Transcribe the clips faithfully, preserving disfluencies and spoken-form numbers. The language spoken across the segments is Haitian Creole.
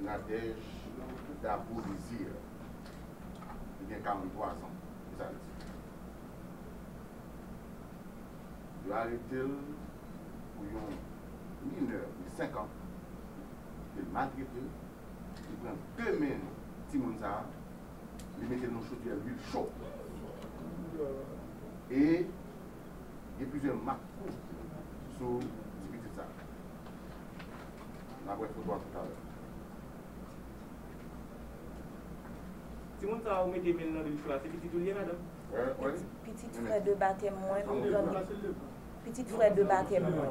Nadège Dabo Désir, li gen karant twa zan, Mezalti. Yo arete l pou yon minè de senk an, ke l maltrete, li pran de men timoun sa a, li mete l nan chodyè lwil cho. E gen plizyè mak kou sou ti pitit sa. N ap wè foto a toutalè. Timoun sa a ou mete men l nan lwil cho a, se pitit ou l ye, madanm? Wi, wi. Pitit frè de batèm mwen, m zanmi. Pitit frè de batèm mwen.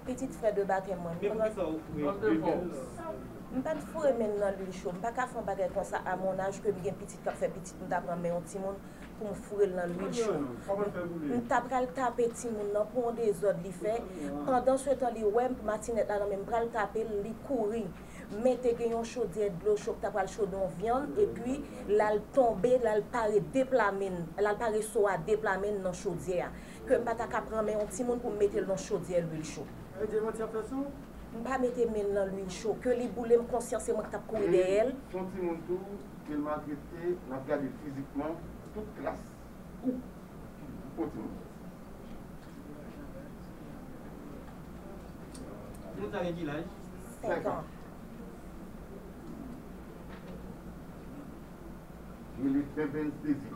Pitit frè de batèm mwen. Men poukisa ou foure men l? M pa t foure men l nan lwil cho. M pa ka fè yon bagay konsa a mon âge, ke m gen pitit k ap fè pitit, m ta pran men yon timoun pou m foure l nan lwil cho. M ta pral tape timoun nan pou yon dezòd li fè. Pandan se tan li wè m, matinèt la nan men m, pral tape l, li kouri. Men te gen yon chodyè dlo cho k ta pral chode yon vyann, epi l al tonbe, l al pare de pla men l, l al pare so a de pla men l nan chodyè a. Ke m pa ta ka pran men yon timoun pou m mete l nan chodyè lwil cho. Sa vle di manti ap fè sou ou? M pa mete men l nan lwil cho. Ke li boule m, konsyans se mwen k t ap kouri dèyè l. Se yon timoun tou ke l maltrete, n ap gade fizikman, tout kras kou pou timoun. Timoun sa gen ki laj? Senk an. Li rele Bebens Désir.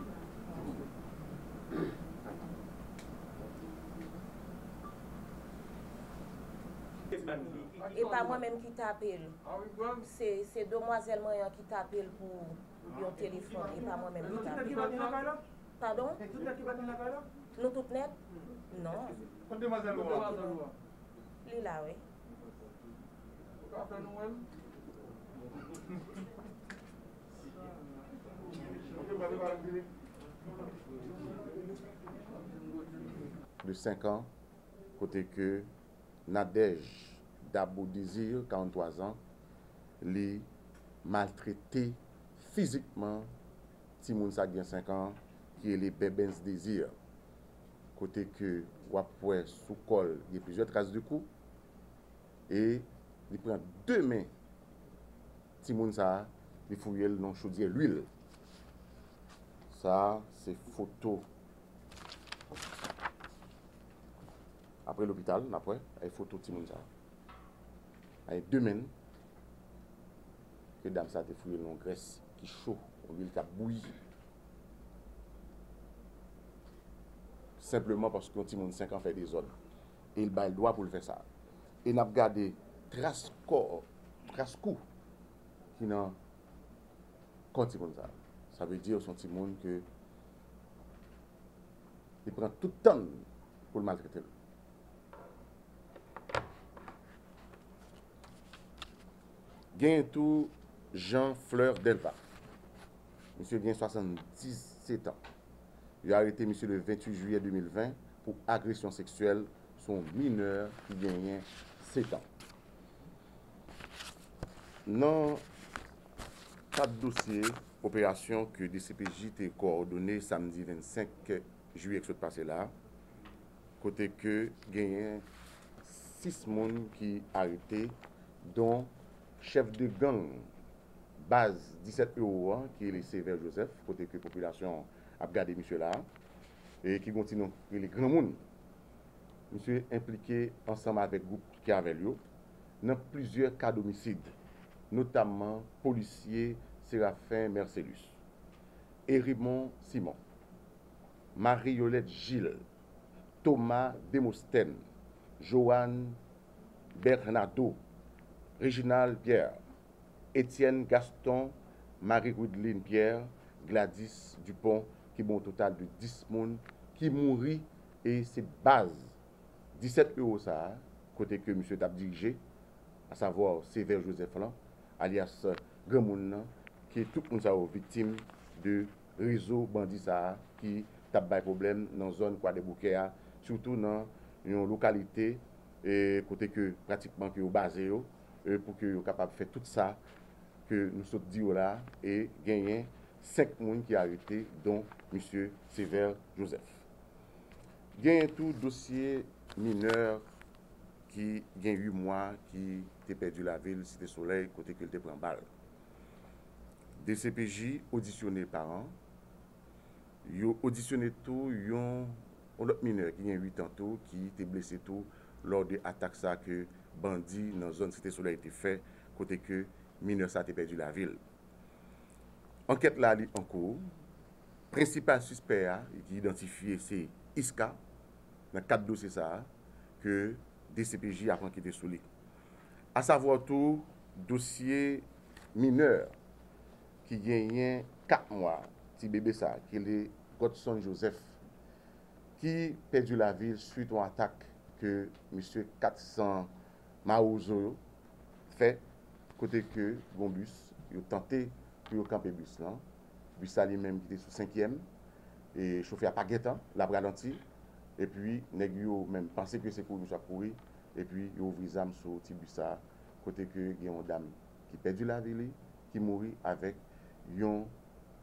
E pa mwen menm ki tape l. Se, se demwazèl mwen an ki tape l pou yon telefòn. E pa mwen menm ki tape l. Padon? Nou tout nèt? Non. Kote demwazèl ou a? Li la, wi. Ou ka fè nou wè l? De senk an, kote ke Nadège Dabo Désir, karant twa zan, li maltrete fizikman timoun sa gen senk an, ki rele Bebens Désir, kote ke w ap wè sou kò l gen plizyè tras de kou, e li pran de men timoun sa a, li fouye l nan chodyè lwil. Sa a se foto apre lopital, n ap wè, e foto timoun sa a. Ay, de men ke dam sa te fouye l nan yon grès ki cho, yon lwil k ap bouyi. Senpleman paske yon timoun senk an fè dezòd. E l bay l dwa pou l fè sa. E n ap gade tras kò, tras kou ki nan kò timoun sa. Sa vle di se yon timoun ke li pran tout tan l pou l maltrete l. Genyen tou Jean Fleur Delva. Misye gen swasanndisèt an. Yo arete misye le venntuit jiyè de mil ven pou agresyon seksyèl sou yon minè ki genyen sèt an. Nan kad dosye operasyon ke D C P J te kowòdone samdi vennsenk jiyè k sot pase la, kote ke genyen sis moun ki arete, don chèf de gang baz disèt ewo an, ki rele Sévère Joseph, kote ke popilasyon an ap gade misye la, e ki gon ti non rele Granmoun. Misye enplike ansanm avèk gwoup ki avè l yo nan plizyè ka domisid, notamman polisye Séraphin Mercelus, Erimon Simon, Marie Yolette Gilles, Thomas Démosthène, Joanne Bernardo, Reginald Pierre, Etienne Gaston, Marie Rudeline Pierre, Gladys Dupont, ki bon yon total de dis moun ki mouri, e se baz disèt ewo sa a, kote ke misye t ap dirije, asavwa Sévère Joseph lan, alyas Granmoun nan, ke tout moun sa yo viktim de rezo bandi sa a ki t ap bay pwoblèm nan zòn Kwadèboukè a, sitou nan yon lokalite, e, kote ke pratikman ke yo baze yo, e, pou ke yo kapab fè tout sa ke nou sot di yo la, e genyen senk moun ki arete, don misye Sévère Joseph. Genyen tou dosye minè ki gen uit mwa, ki te pèdi lavi l Site Solèy, kote ke l te pran bal. D C P J odisyone paran. Yo odisyone tou yon, yon lòt minè ki gen uit an tou, ki te blese tou lò de atak sa ke bandi nan zòn Site Solèy te fè, kote ke minè sa te pèdi lavi l. Ankèt la, li an kou. Prensipal sispè a, ki idantifye, se Iska, nan kad dosye sa a, ke D C P J ap ankete sou li. Asavwa tou, dosye minè ki genyen kat mwa, ti bebe sa, ki rele Godson Joseph, ki pèdi lavi l swit yon atak ke mesye kat san Mawozo yo fè, kote ke gon bis, yo tante pou yo kanpe bis lan. Bis la li menm ki te sou senkyèm, e chofè a pa gentan, l ap ralanti, epi nèg yo menm panse ke se kouri misye ap kouri, epi yo ouvri zam sou ti bis sa, kote ke gen yon dam ki pèdi lavi li, ki mouri avèk yon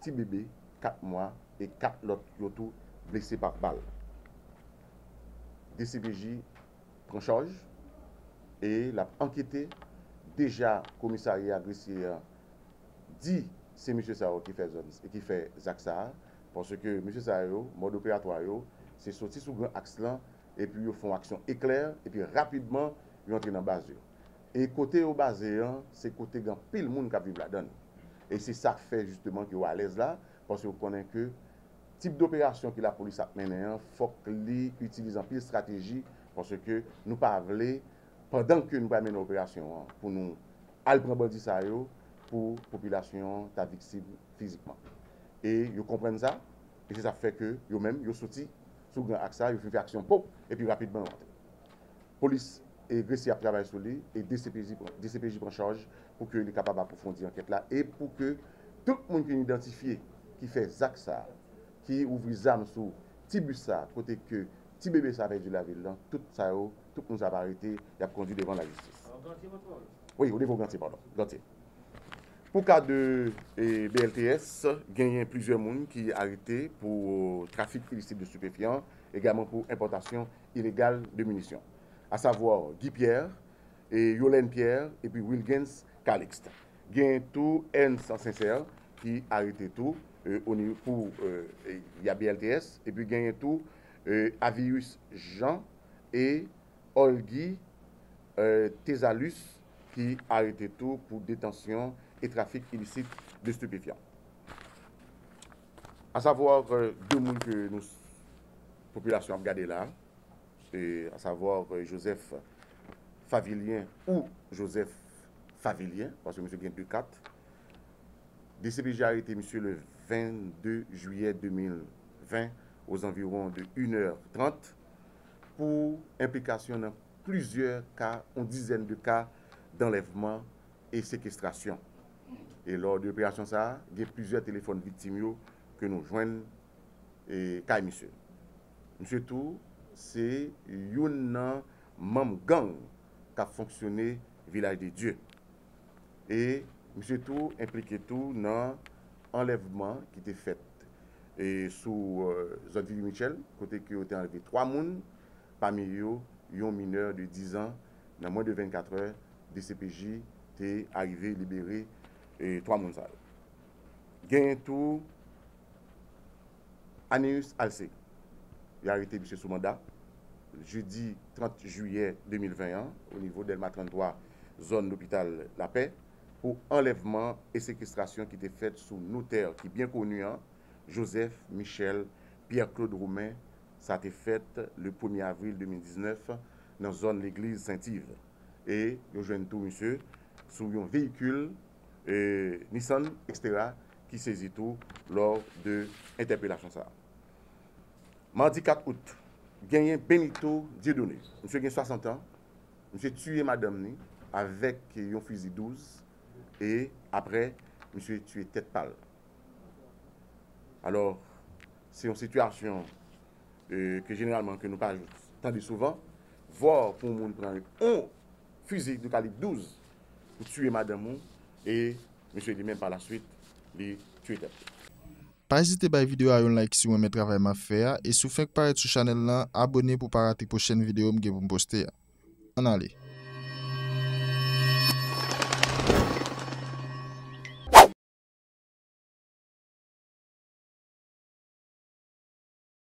ti bebe kat mwa e kat lòt yo tou blese pa bal. D C P J pran chaj e l ap ankete. Deja, komisarya Gresye an di se mesye sa yo ki fè zòn, ki fè zak sa a, paske mesye sa yo, mòd operatwa yo, se soti sou gran aks lan, epi yo fè yon aksyon eklè, epi rapidman, yo antre nan baz yo. E kote yo baze an, se kote gen anpil moun k ap viv ladan l. E se sa k fè jisteman ke yo alèz la, paske yo konnen ke tip doperasyon ke lapolis ap mennen an, fòk li itilize anpil estrateji, paske nou pa vle, pandan ke nou pral mennen operasyon an, pou nou al pran bandi sa yo, pou popilasyon an ta viktim fizikman. E yo konprann sa, e se sa k fè ke yo menm, yo soti sou gran aks sa, yo fin fè aksyon pòp, epi rapidman yo antre. Polis e Gresye ap travay sou li, e D C P J pran, D C P J pran chaj pou ke li kapab apwofondi ankèt la, e pou ke tout moun ki n idantifye ki fè zak sa, ki ouvri zam sou ti bis sa, kote ke ti bebe sa pèdi lavi l lan, tout sa yo, tout moun sa ap arete, y ap kondui devan lajistis. Wi, o nivo Gantye, padon, Gantye. Pou ka de, e, B L T S, genyen plizyè moun ki arete pou trafik ilisit de stipefyan, egalman pou enpòtasyon ilegal de minisyon. Asavwa Guy Pierre, e, Yolène Pierre, epi Wilgens Calixte. Genyen tou Ernst Sincère ki arete tou, e, o ni-, pou, e, e, y a B L T S, epi genyen tou, e, Avius Jean e Olgy, e, Tesalus ki arete tou pou detansyon e trafik ilisit de stipefyan. Asavwa, e, de moun ke nou, popilasyon ap gade la, e, asavwa, e, Joseph Favilien ou Joseph Favilien, paske misye gen de kat. D C P J arete misye le vennde jiyè de mil ven, aux environs de une heure trente, pou enplikasyon nan plizyè ka, yon dizèn de ka d'enlèvement e sekestrasyon. E lò de operasyon sa a, gen plizyè telefòn viktim yo ke nou jwenn, e, kay misye. Misye tou, se youn nan manm gang k ap fonksyone Vilaj de Dye. E misye tou enplike tou nan anlèvman ki te fèt, e, sou, e, zòn Vili Mitchell, kote ke yo te anleve twa moun, pami yo yon minè de diz an. Nan mwen de vennkatrè, D C P J te arive libere, e, twa moun sa yo. Genyen tou Aneus Alcé. Yo arete misye sou manda jedi trant jiyè de mil ven an, o nivo Dèlma tranntwa, zòn Lopital Lapè, pou anlèvman e sekestrasyon ki te fèt sou notè ki byen koni an, Joseph Michel Pierre Claude Romain. Sa te fèt le premye avril de mil diznèf nan zòn legliz Sent Iv. E yo jwenn tou misye sou yon veyikil, e, Nissan Xterra ki sezi tou lò de entèpelasyon sa a. Madi kat out, genyen Benito Dieudonné. Misye gen swasant an. Misye tiye madanm ni avèk yon fizi douz e apre, misye tiye tèt pa l. Alò, se yon sitiyasyon, e, ke jeneralman ke nou pa tande souvan. Vwa pou yon moun pran yon fizi de kalib douz pou tiye madanm ou, e misye li menm pa la swit, li tiye tèt li. Pa ezite bay videyo a yon like si w renmen travay m ap fè a, e si w fenk parèt sou chanèl lan, abone pou w pa rate pwochèn videyo m gen pou m poste a. Ann ale.